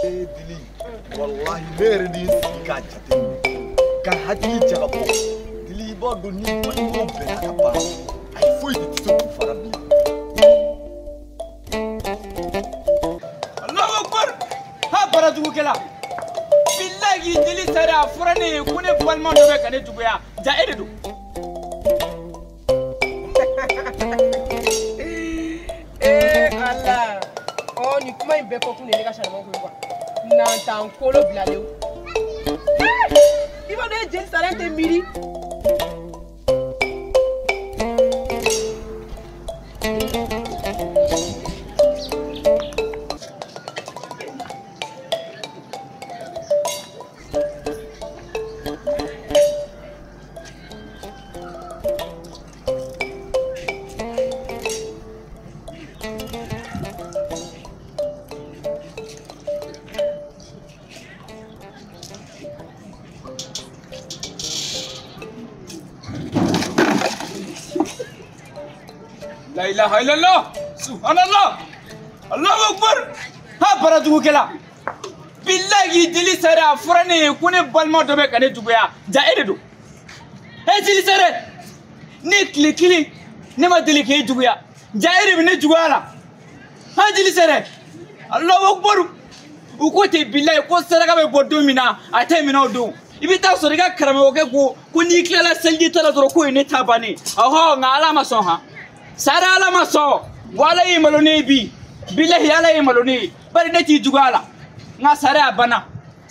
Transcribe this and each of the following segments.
Dili wallahi ne yɛrɛ de ye n sigi k'a jateminɛ ka hakili jagabɔ. Dili i b'a dɔn ni balimaw bɛnna ka ban, ayi foyi de tɛ se k'u fara bilen. Allahu akbar! Ha baarajugukɛla! Bilahi Dili Sare a fɔra ne ye ko ne balima dɔ bɛ ka ne juguya, ja e de don. Ee Ala! Ɔ nin kuma in bɛɛ fɔ kun de ye ne ka saribɔn ko ye quoi. Nantan kolo bilalen. I b'a dɔn e jeli sara tɛ miiri. La ilaha illallah! Subhanallah! Allahu akbar! Ha baarajugukɛla! Bilahi Dili Sare a fɔra ne ye ko ne balima dɔ bɛ ka ne juguya, ja e de don. E Dili Sare! Ne tile kelen ne ma deli k'e juguya, ja e de bɛ ne juguya la. Ha Dili Sare! Allahu akbar! U ko ten bilahi ko saraka bɛ bɔ don min na a tɛ minɛ o don. I bɛ taa sɔrɔ i ka karamɔgɔkɛ ko ko n'i tilala seliji ta la dɔrɔn k'o ye ne ta bannen. Ɔhɔ nka Ala ma sɔn han. Sare Ala ma sɔn wa Ala y'i malo ne ye bi. Bilahi Ala y'i malo ne ye bari ne t'i juguya la. Nka Sare a banna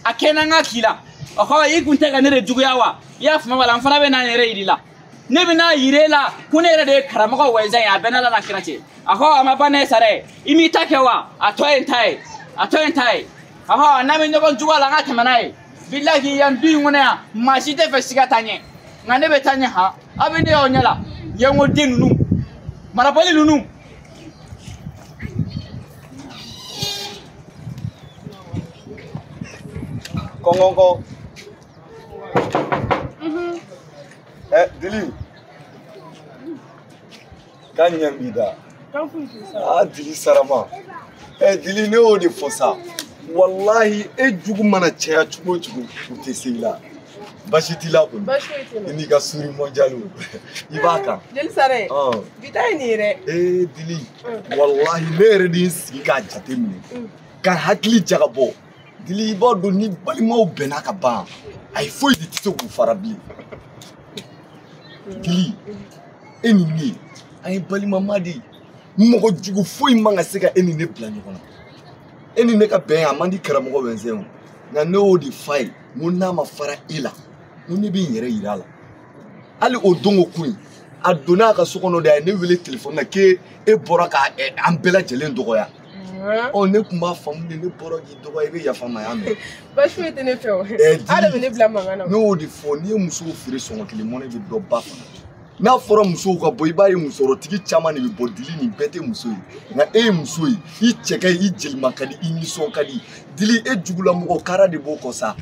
a kɛnɛ n ka k'i la. Ɔhɔ i kun tɛ ka ne de juguya wa? I y'a faamu wala n fana bɛ na n yɛrɛ yir'i la. Ne bɛ n'a yir'e la ko ne yɛrɛ de ye karamɔgɔ wɛnzɛn ye a bɛɛ n'Ala n'a kira cɛ. Ɔhɔ a ma ban ne Sare i m'i ta kɛ wa? A tɔ ye n ta ye. A tɔ ye n ta ye. Ɔhɔ n'an bɛ ɲɔgɔn juguya la an ka tɛmɛ n'a ye. Bilahi yan du in kɔnɔ yan maa si tɛ fɛ siga taa ɲɛ. Nka ne bɛ taa ɲɛ han. Aw bɛ ne y'aw ɲɛ la. Yen ko den ninnu. Marabali ninnu. Kɔngɔnkɔ. Dili. K'a ɲɛ b'i da. Ah Dili Sarama. Dili ne y'o de fɔ sa. Wallahi e jugu mana caya cogo o cogo u tɛ se i la. Basi t'i la kɔni. Basi foyi tɛ n na. I n'i ka suri mondial i b'a kan. Jeli Sare. Bi ta ye nin ye dɛ. Ee Dili. Wallahi ne yɛrɛ de ye n sigi k'a jateminɛ. Ka hakili jagabɔ. Dili i b'a dɔn ni balimaw bɛnna ka ban, ayi foyi de tɛ se k'u fara bilen. Dili e ni ne an ye balimama de ye. Mɔgɔ jugu foyi man ka se ka e ni ne bila ɲɔgɔn na. E ni ne ka bɛn a man di karamɔgɔ wɛnzɛn o. Nka ne y'o de f'a ye n ko n'a ma fara e la n ko ne bɛ n yɛrɛ yir'a la. Hali o don o kun a donna a ka so kɔnɔ de a ye ne wele telefɔni na k'e bɔra ka an bɛɛ lajɛlen dɔgɔya. Ɔ ne tun b'a faamu de ne bɔra k'i dɔgɔya i bɛ yafa n ma y'a mɛn. Basi foyi tɛ ne fɛ o. Aw de bɛ ne bila mankan na. Ne y'o de fɔ n'i ye musow feere sɔngɔ kelen mɔnɛ bɛ dɔ ba fana. N'a fɔra musow ka bɔ i b'a ye musɔrɔtigi caman de bɛ bɔ. Dili nin bɛɛ tɛ muso ye nka e ye muso ye i cɛ ka ɲi i jelima ka di i nisɔn ka di. Dili e jugulamɔgɔ kara de b'o kɔ sa.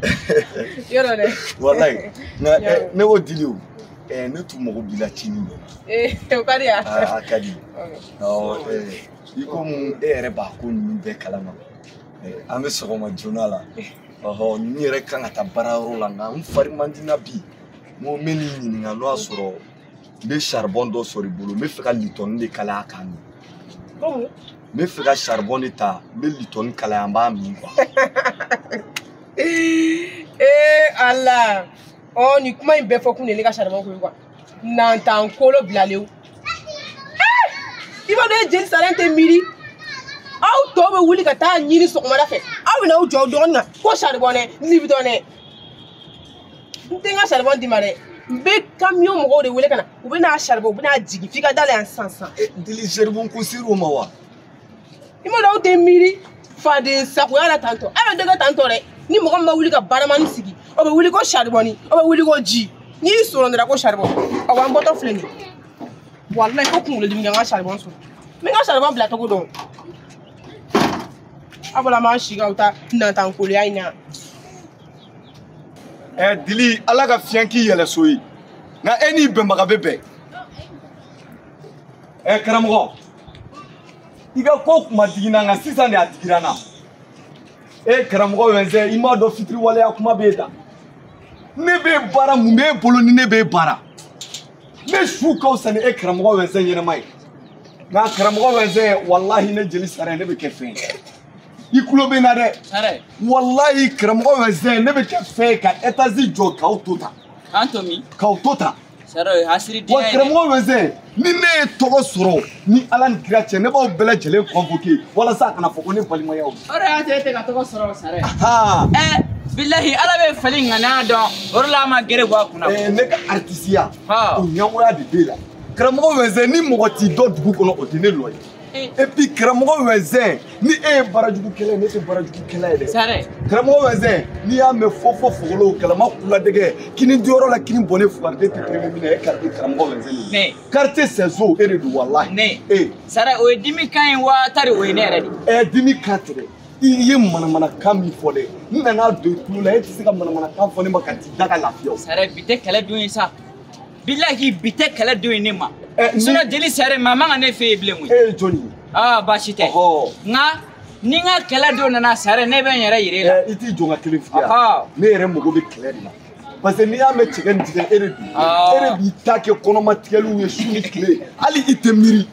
Yɔrɔ dɛ. Walayi nka ne ko Dili o ne tun mago b'i la cinin dɔ la. O ka di yan. A ka di. Awɔ i komi e yɛrɛ b'a ko ninnu bɛɛ kalama. An bɛ sɔgɔma joona la. Ɔhɔ ninnu yɛrɛ kan ka taa baarayɔrɔ la nka n fari man di n na bi. N ko n bɛ n'i ɲininka n'o y'a sɔrɔ n bɛ saribɔn dɔ sɔrɔ i bolo n bɛ fɛ ka litɔni de kalaya k'a min. N bɛ fɛ ka saribɔn de ta n bɛ litɔni kalaya n b'a min quoi. Ee Ala! Ɔ nin kuma in bɛɛ fɔ kun de ye ne ka saribɔn ko ye quoi. Nantan kolo bilalen. I b'a dɔn e jeli sara tɛ miiri. Aw tɔw bɛ wuli ka taa ɲini sɔgɔmada fɛ. Aw bɛ n'aw jɔ aw dɔgɔnin kan ko saribɔn dɛ libidɔn dɛ. N tɛ n ka saribɔn d'i ma dɛ. N bɛ camion mɔgɔw de wele ka na. U bɛ n'a saribɔn u bɛ n'a jigin f'i ka da la yan sisan sisan. Dili saribɔn ko ser'o ma wa? I m'a dɔn aw tɛ miiri faden sagoya la tantɔ. A bɛ dɔ kɛ tantɔ dɛ. Ni mɔgɔ min ma wuli ka baramani sigi, o bɛ wuli ko saribɔni, o bɛ wuli ko ji. N'i y'i sɔrɔ dɔrɔn ko saribɔn, awɔ an bɔtɔ filɛ nin ye. Walayi ko kunkolodimi kɛ n ka saribɔn sɔrɔ. N bɛ n ka saribɔn bila cogo dɔn. Aw bɔra an b'an si k'aw ta nantankoloya in na. Dili Ala ka fiɲɛ k'i yɛlɛ so ye nka e n'i bɛnbaga bɛ bɛn. Karamɔgɔ i ka ko kuma digi n na nka sisan de a digira n na. E karamɔgɔ Wɛnsɛn, i m'a dɔn fitiriwaleya kuma b'e da. Ne b'e baara mun b'e bolo ni ne b'e baara. Ne su ka fisa ni e karamɔgɔ Wɛnsɛn ɲɛnama ye. Nka karamɔgɔ Wɛnsɛn, walahi ne jeli sara ne bɛ kɛ fɛn ye. I kulo bɛ n na dɛ. Walahi karamɔgɔ Wɛnsɛn, ne bɛ kɛ fɛn ye ka étage jɔ k'aw to tan. K'an to min? K'aw to tan. Sara o ye hasiridenya ye dɛ. Wa karamɔgɔ Wɛnsɛn, ni ne ye tɔgɔ sɔrɔ ni Ala ni kira cɛ, ne b'aw bɛɛ lajɛlen convoquer walasa a kana fɔ ko ne balimayaw. O de y'a to e tɛ ka tɔgɔ sɔrɔ Sara. Bilahi Ala bɛ fali ŋaniya dɔn, o de la a ma gere bɔ a kunna. Ne ka artisiya, o ɲɛngoya de b'e la. Karamɔgɔ Wɛnsɛn, ni mɔgɔ t'i dɔn dugu kɔnɔ, o tɛ ne nɔ ye. Et puis karamɔgɔ Wɛnsɛn, ni e ye baarajugukɛla ye, ne tɛ baarajugukɛla ye dɛ. Sara. Karamɔgɔ Wɛnsɛn, n'i y'a mɛn fɔ fɔ fogolow kalama kuladɛgɛ, kini diyɔrɔ la kini bɔnnen fugariden tɛ premier minɛ, e quartier karamɔgɔ Wɛnsɛn de. Ne. Quartier Sɛso, e de don walahi. Ne. Sara, o ye dimi kan ye wa tari o ye ne yɛrɛ de. Dimi kan tɛ dɛ. I ye manamanakan min fɔ dɛ, n nana don i tulo la, e tɛ se ka manamanakan fɔ ne ma ka t'i da ka lafiya o. Sara, bi tɛ kɛlɛ don ye sa. Bilahi bi tɛ kɛlɛ don ye ne ma. Sinon jeli sara maa man ka ne fɛ yen bilen koyi. E ye jɔn ye? Baasi tɛ. Nka ni n ka kɛlɛ don nana sara ne bɛ n yɛrɛ yir'e la. I t'i jɔ n ka kelen f'i ye. Ne yɛrɛ mago bɛ kɛlɛ de la. Parce que n'i y'a mɛn cɛkɛ ni tigɛ e de don. E de b'i ta kɛ kɔnɔmatigɛliw ye su ni tile. Hali i tɛ miiri.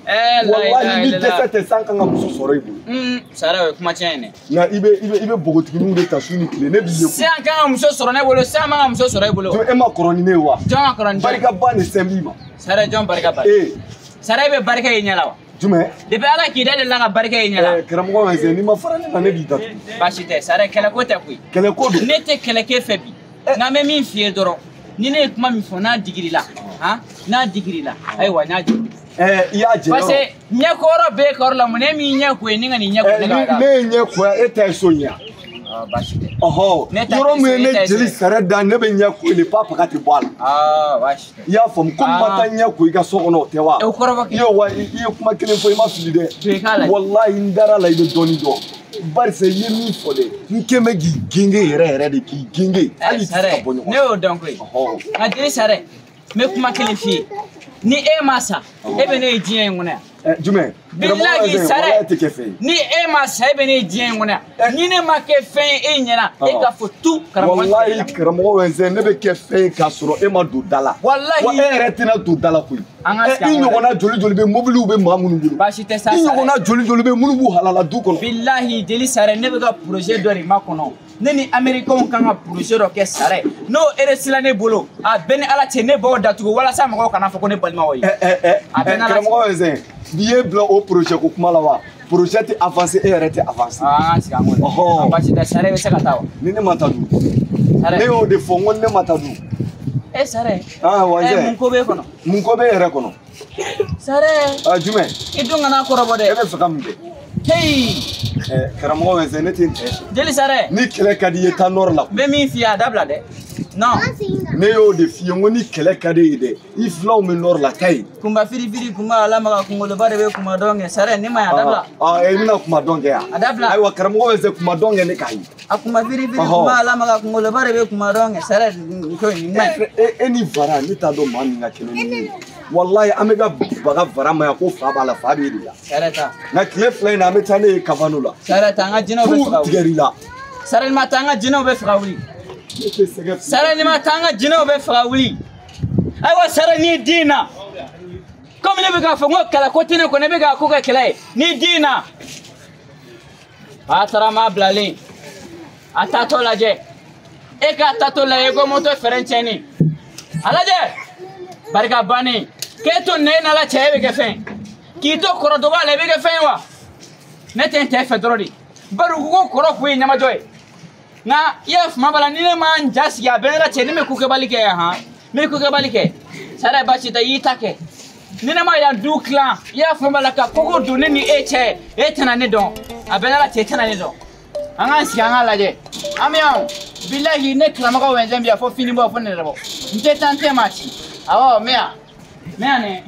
Walahi ni dɛsɛ tɛ san kan ka muso sɔrɔ i bolo. Sara o ye kuma tiɲɛ ye dɛ. Nka i bɛ npogotigininw de ta su ni tile ne b'i ye. Sisan kan ka muso sɔrɔ ne bolo, sisan man ka muso sɔrɔ e bolo. E ma kɔrɔ ni ne ye wa? Jɔn ka kɔrɔ ni jɔn ye? Barikaba de sɛn b'i ma. Sara jɔn barika ba? Sara e bɛ barika ye ɲɛ la wa? Jumɛn? Depuis Ala k'i da delila ka barika ye ɲɛ la. Karamɔgɔ Wɛnsɛn, n'i ma fara ne la ne b'i datugu. Baasi tɛ Sara, kɛlɛko tɛ koyi. Kɛlɛko don. Ne tɛ kɛlɛ k'e fɛ bi. Nka n bɛ min f'i ye dɔrɔn, ni ne ye kuma min fɔ n'a digir'i la, han, n'a digir'i la, ayiwa n y'a jɛ. I y'a jɛ yɔrɔ. Parce que ɲɛkɔrɔ b'e kɔrɔ la, mun ne m'i ɲɛ ko ye ni ka nin ɲɛ ko ne ka. Ne ye ɲɛ ko e ta ye so in ye. Baasi tɛ. Yɔrɔ min ye ne jeli sara da, ne bɛ ɲɛ ko de pa paga tɛ bɔ a la. Baasi tɛ. I y'a faamu komi ma taa ɲɛ ko i ka so kɔnɔ o tɛ wa? O kɔrɔ bɔ kɛ. I ye kuma kelen fɔ i ma fili dɛ. To i k'a lajɛ. Walahi n dara la i bɛ dɔɔnin dɔn. Barisa i ye min fɔ dɛ, n kɛ bɛ k'i genge yɛrɛ yɛrɛ de k'i genge. Hali i tɛ se ka bɔ ɲɔgɔn. Ne y'o dɔn koyi. Nka jeli sara, n bɛ kuma kelen f'i ye. Ni e ma sa, e bɛ ne ye diɲɛ in kɔnɔ yan. Jumɛn? Bilahi Sara, ni e ma sa e bɛ ne ye diɲɛ in kɔnɔ yan. Ni ne ma kɛ fɛn ye e ɲɛna, e ka fɔ tu karamɔgɔ. Walahi karamɔgɔ Wɛnsɛn, ne bɛ kɛ fɛn ye k'a sɔrɔ e ma don da la. Walahi. Wa e yɛrɛ tɛna don da la koyi. An ka sigi I ɲɔgɔnna joli joli bɛ mobiliw bɛ maa minnu bolo. Baasi tɛ sa. I ɲɔgɔnna joli joli bɛ minnu b'u halala du kɔnɔ. Bilahi jeli Sara, ne bɛ ka projet dɔ de makɔnɔ. Ne ni Américains kan ka projet dɔ kɛ Sara ye. N'o réussira ne bolo, a bɛɛ ni Ala cɛ ne b'aw datugu walasa mɔgɔw kana fɔ ko ne balimaw ye. A bɛɛ ni Ala cɛ. Karamɔgɔ Wɛnsɛn, n'i ye bila o projet ko kuma la wa? Projet tɛ avancer, e yɛrɛ tɛ avancer. An ka sigi an kɔnɔ. Baasi tɛ Sara, i bɛ se ka taa wa? Ni ne ma taa dun. Ne y'o de fɔ, n ko ni ne ma taa dun. Sara. Wɛnsɛn. Mun ko b'e kɔnɔ? Mun ko b'e yɛrɛ kɔnɔ? Sara. Jumɛn? I dun kana kɔrɔbɔ dɛ. E bɛ fɛ ka mun kɛ? Hey. Karamɔgɔ Wɛnsɛn, ne tɛ n tɛ. Jeli Sara. Ni kɛlɛ ka di i ye taa nord la. N bɛ min f'i ye a dabila dɛ. Non. Ne y'o de f'i ye, n ko ni kɛlɛ ka di e ye dɛ, i filanw bɛ nord la, taa yen. Kunba firifiri kunba ala maga kunkoloba de bɛ kuma dɔn kɛ Sara, ne ma ye a dabila. I bɛna kuma dɔn kɛ yan. A dabila. Ayiwa karamɔgɔ Wɛnsɛn, kuma dɔn kɛ ne k'a ye. A kunba firifiri kunba ala maga kunkoloba de bɛ kuma dɔn kɛ Sara, nin ko in nin ma ɲi. E ni Vara, ne t'a dɔn maa min ka kɛnɛ ni ye. Walahi an bɛ ka baga Vara ma yan ko fa b'a la, fa b'e de la. Sara ta. Nka tile fila in na an bɛ taa ne ye Kavano la. Sara ta, an ka jinɛw bɛ fɛ ka wuli. Fu tigɛr'i la. Sara ni ma taa, an ka jinɛw bɛ fɛ ka wuli. Sara ni ma taa, an ka jinɛw bɛ fɛ ka wuli. Ayiwa Sara, n'i den na, komi ne bɛ k'a fɔ n ko kɛlɛ ko tɛ ne kɔnɔ, ne bɛ k'a ko kɛ kɛlɛ ye, n'i den na, a taara maa bilalen, a taatɔ lajɛ, e k'a taatɔ lajɛ ko moto fɛrɛn tiɲɛni, a lajɛ, barika bannen, k'e to nɛn n'Ala cɛ e bɛ kɛ fɛn ye, k'i to kɔrɔ dɔgɔ la e bɛ kɛ fɛn ye wa? Ne tɛ n tɛ fɛ dɔrɔn de, bari u ko ko kɔrɔ kun ye ɲamajɔ ye. Nka i y'a faamu bala, ni ne ma n ja sigi a bɛɛ n'Ala cɛ, ne bɛ kokɛbali kɛ yan han, n bɛ kokɛbali kɛ. Sara baasi tɛ, i y'i ta kɛ. Ni ne ma yan du tilan, i y'a faamu bala ka koko don ne ni e cɛ, e tɛna ne dɔn, a bɛɛ n'Ala cɛ e tɛna ne dɔn. An k'an sigi an k'a lajɛ. An bɛ yan o, bilahi ne karamɔgɔ Wɛnsɛn bɛ yan fo fini bɔ fo nɛrɛ bɔ. N tɛ taa n tɛ maa ci. Awɔ n bɛ yan, n bɛ yan dɛ.